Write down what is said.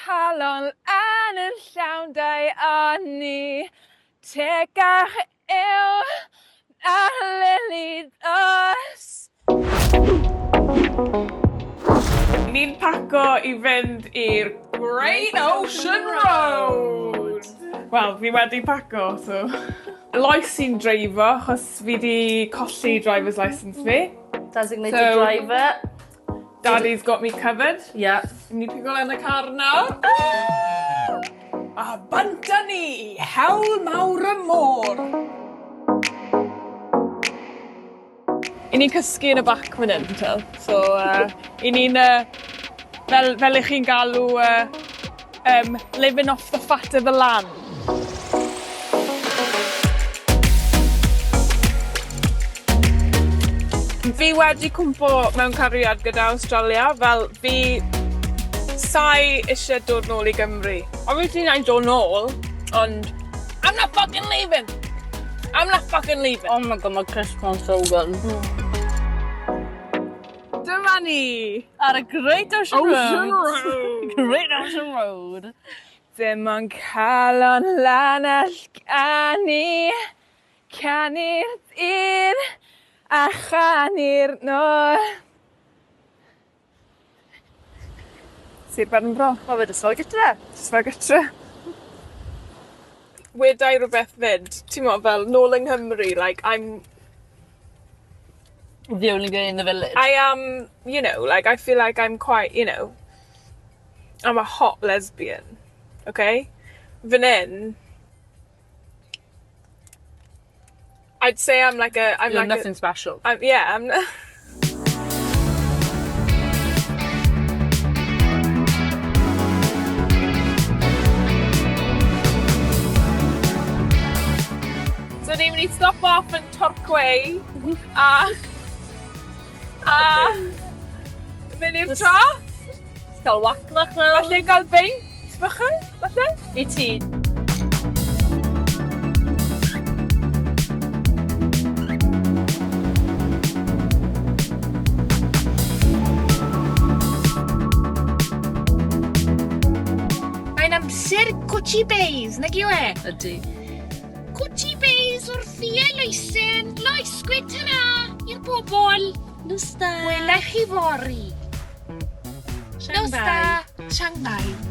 calon lan yn llawn daioni. Tecach yw na lili ddos. Ni'n paco i fynd i'r Great Ocean Road! Wel, fi wedi paco, so... Lois sy'n dreifo, achos fi 'di colli driver's licence fi. Designated So- driver. Daddy's got me covered. Yeah. Ni pigo lan y car nawr. A bant â ni i hewl mawr y môr. 'Yn ni'n cysgu yn y bac fan 'yn t'wel so yy 'yn ni'n yy fel fel 'ych chi'n galw yy yym living off the fat of the land. Fi wedi cwmpo mewn cariad gyda Awstralia, fel fi sai isie dod nôl i Gymru. Obviously 'nai dod nôl, ond I'm not fucking leaving! I'm not fucking leaving! Oh my God ma' crisps ma'n so good. Dyma ni! Ar y Great Ocean Road. Ocean Road! Great Ocean Road. Dim ond calon lan all ganu, canu'r dydd a chanu'r nos. Sir Benfro. Ma' fe jyst fel gytre. Jyst fel gytre. Weda i rwbeth 'fyd, t'mo' fel nôl yng Nghymru like I'm The only girl in the village. I am, you know, like I feel like I'm quite, you know, I'm a hot lesbian, okay? Fan 'yn, I'd say I'm like a, I'm You're like nothing a, special. I'm, yeah, I'm So ni'n mynd i stop off yn Torquay a a mynd i'r tro. Cael wac fach nawr. Falle gael beint bychan, falle? I ti. Mae'n amser Cwtshi Beis, nag yw e? Ydy. Cwtshi Beis wrth i Elusen, Lois, gwe ta-ra i'r bobl. Nos da. Wela i chi fory. Nos da. Shanghai.